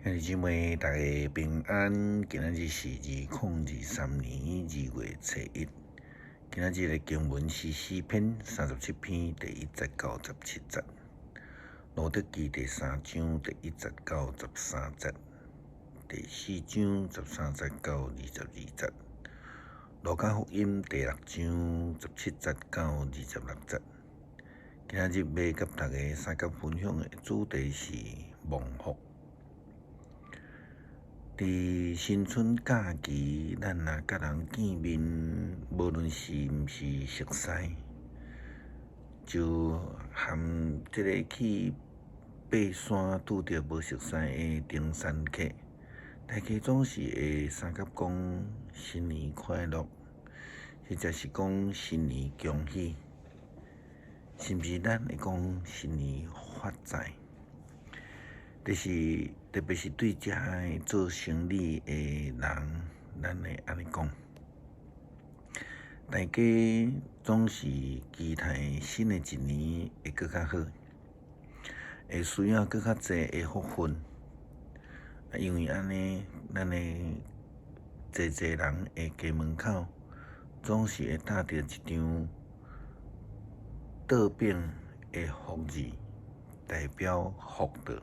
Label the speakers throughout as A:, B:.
A: 兄弟姊妹，大家平安。今仔日是2023年2月初1。今仔日的經文是詩篇37篇第1節到17節，路得記第三章第1節到13節，第四章13節到22節，路加福音第六章17節到26節。今仔日欲佮大家相共分享的主題是蒙福。佇新春假期，咱若佮人見面，無論是毋是熟似，就含這个去爬山拄著無熟似的登山客，大家總是會相佮講新年快樂，或者是講新年恭喜，甚至咱會講新年發財。就是特別是對遮个做生理的人，咱會按呢講。大家總是期待新的一年會閣較好，會需要閣較濟的福分。因為按呢，咱的濟濟人的家門口，總是會貼著一張倒反的福字，代表福到。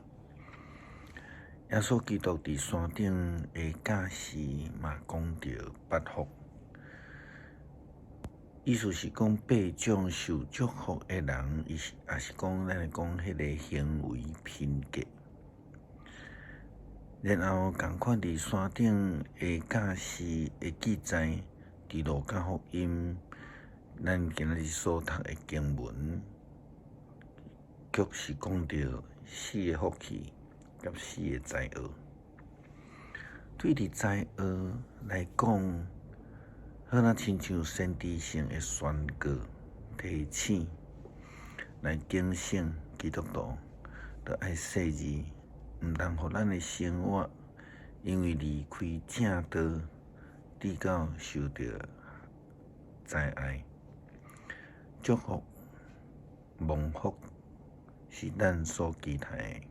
A: 耶穌基督佇山頂的教示嘛講著八福，意思是講八種受祝福的人，伊是也是講咱會講彼个行為品格。然後仝款佇山頂的教示的記載，佇路加福音，咱今仔日所讀的經文，卻是講著四个福氣。佮四个災禍，對佇災禍來講，好若親像先知性的宣告、提醒，來警醒基督徒，著愛細膩，毋通予咱的生活因為離開正道，致到受著災害。祝福、蒙福是咱所期待的。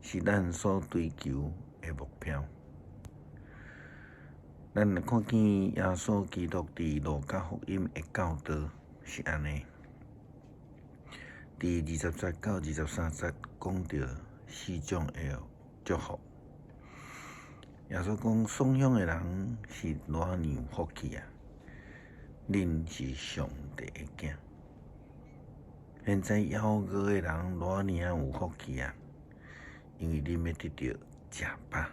A: 是咱所追求的目標。咱若看見耶穌基督佇路加福音的教導是按呢，佇20節到23節講著四種的祝福。耶穌講：爽鄉的人是偌爾有福氣啊！恁是上帝的囝。現在枵餓的人偌爾有福氣啊！因為恁欲得著食飽。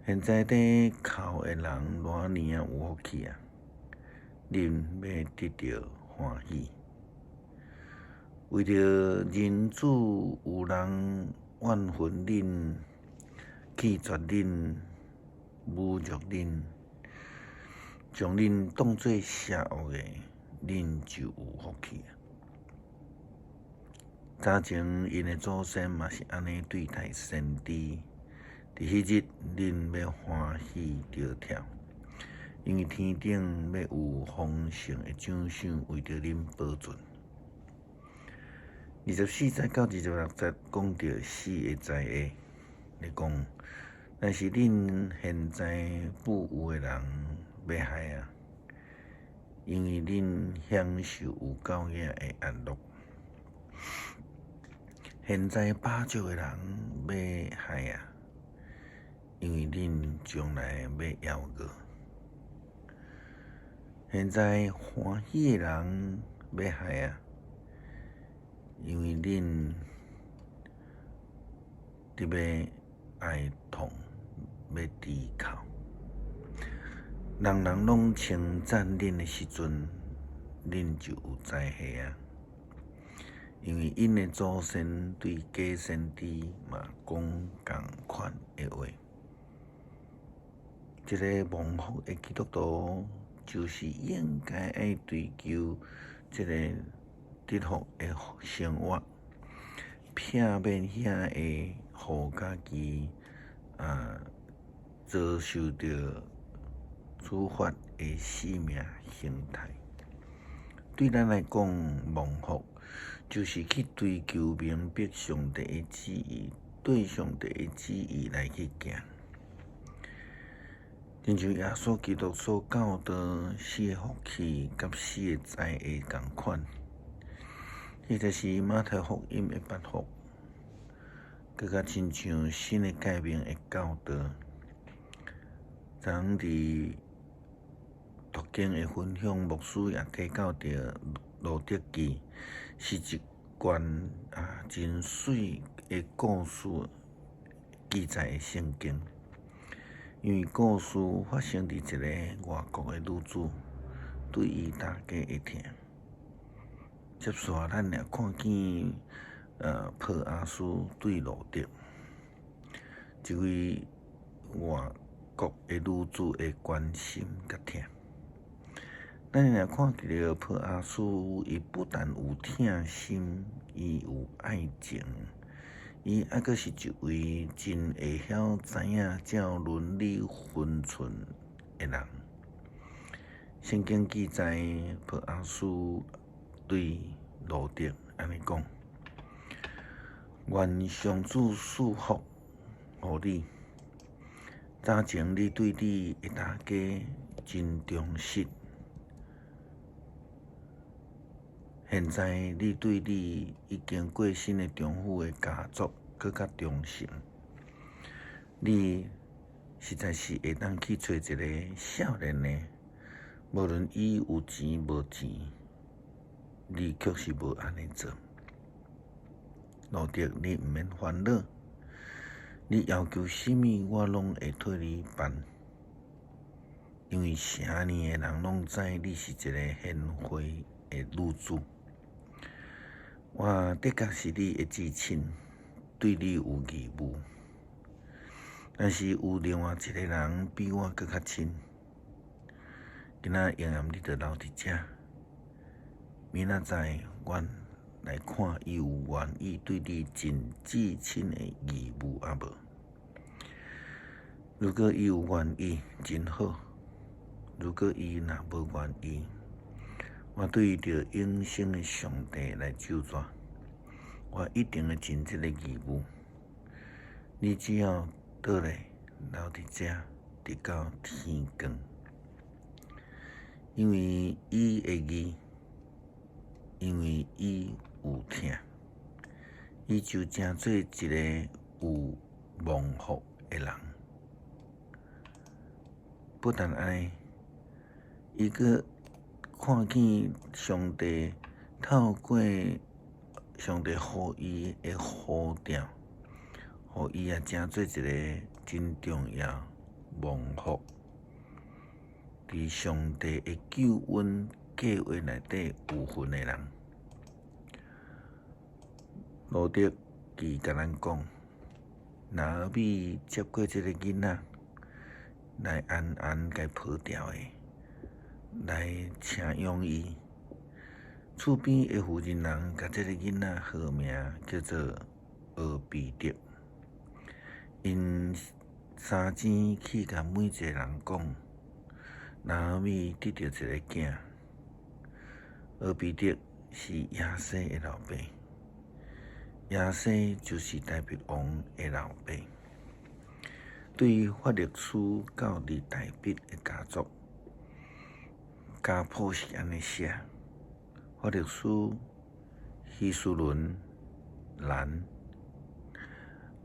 A: 現在佇哭的人偌爾有福氣啊！恁欲得著歡喜。為著人子有人怨恨恁、棄絕恁、侮辱恁，將恁當做邪惡的，恁就有福氣啊！早前𪜶的祖先嘛是按呢對待先知。佇彼日，恁欲歡喜著跳，因為天頂欲有豐盛的獎賞為著恁保存。24節到26節講著四个災禍，咧講，但是恁現在富有的人欲害啊，因為恁享受有夠額的安樂。現在飽足的人欲害啊，因為恁將來欲枵餓。現在歡喜的人欲害啊，因為恁得欲哀痛，欲啼哭。人人攏稱讚恁的時陣，恁就有災禍啊！因為𪜶的祖先對假先知嘛講仝款的話。這个蒙福的基督徒，就是應該愛追求這个得福的生活，避免遐會予家己啊遭受著處罰的生命形態。對咱來講，蒙福就是去追求明白上帝的旨意，對上帝的旨意來去行。親像耶穌基督所教導四个福氣佮四个災的仝款，彼個是馬太福音的八福，閣較親像新的誡命的教導。昨昏佇讀經的分享，牧師也提到著路得記是一卷真媠的故事記載的聖經。因為故事發生佇一个外國的女子對伊大家的疼。接續咱也看見波阿斯對路得這位外國的女子的關心佮疼。咱若看著波阿斯，伊不但有疼心，伊有愛情，伊猶閣是一位真會曉知影照倫理分寸的人。聖經記載，波阿斯對路得按呢講：願上主賜福予你。早前你對你的大家真忠實，現在你對你已經過身的丈夫的家族閣較忠誠。你實在是會當去揣一个少年的，無論伊有錢無錢，你卻是無按呢做。路得，你毋免煩惱，你要求啥物，我攏會替你辦。因為城裡的人攏知你是一个賢惠的女子。我的確是你的至親，對你有義務。但是有另外一个人比我閣較親。今仔下暗你著留佇遮，明仔載阮來看伊有願意對你盡至親的義務抑無？如果伊有願意，真好；如果伊若無願意，我對著永生的上帝來咒詛，我一定會盡這个義務。你只要倒來留佇遮，直到天光。因為伊的義，因為伊有疼，伊就成做一个有蒙福的人。不但按呢，伊閣看見上帝透過上帝予伊的呼召，予伊也成做一个真重要蒙福，佇上帝的救恩計劃內底有份的人。路得記共咱講，拿俄米接過這个囡仔，來安安共抱牢的，來請養伊。厝邊的婦人人共這个囡仔號名叫做俄備得。𪜶三更去共每一个人講，拿俄米得著一个囝。俄備得是耶西的老爸，耶西就是大衛王的老爸。對法勒斯到佇大衛的家族，家譜是按呢寫：法勒斯、希斯崙、蘭、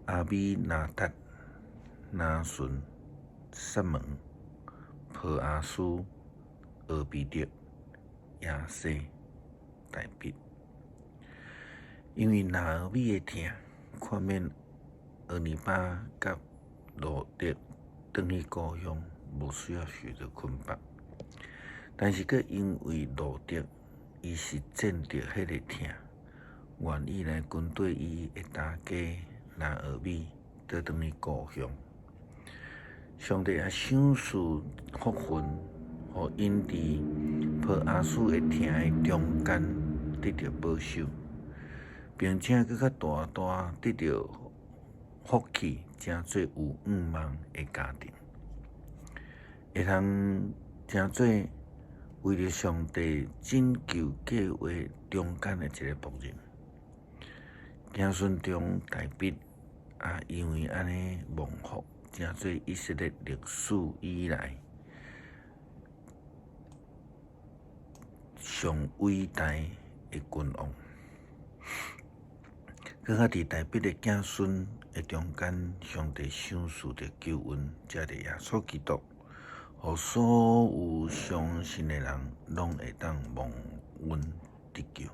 A: 亞米拿達、拿順、撒門、波阿斯、俄備得、耶西、大衛。因為拿俄米的疼，勸勉俄尼巴佮路得轉去故鄉，無需要受著捆綁。但是，閣因為路得伊實踐著彼个疼，願意來跟綴伊的大家拿俄米倒轉去故鄉。上帝也賞賜福分，予𪜶佇波阿斯的疼的中間得著保守，並且閣較大大得著福氣，成做有向望的家庭，會通成做為著上帝拯救計劃中間的一个僕人。子孫中大衛啊，因為按呢蒙福，成做以色列歷史以來上偉大的君王。閣較佇大衛的子孫的中間，上帝賞賜著救恩，這個耶穌基督，予所有相信的人攏會當蒙恩得救。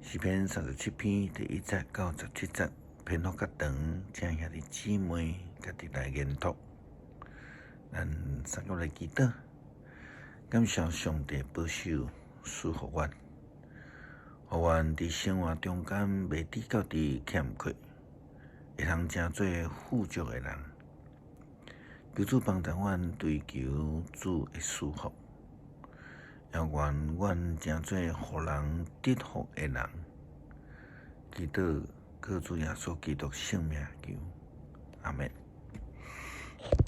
A: 詩篇37篇第1節到17節，篇幅較長，請兄弟姊妹家己來研讀。咱三個來祈禱，感謝上帝保守賜福阮，予阮佇生活中間袂至到佇欠缺，會通成做富足的人。求主幫助阮追求主的賜福，也願阮成做予人得福的人。祈禱靠主耶穌基督聖名求，阿們。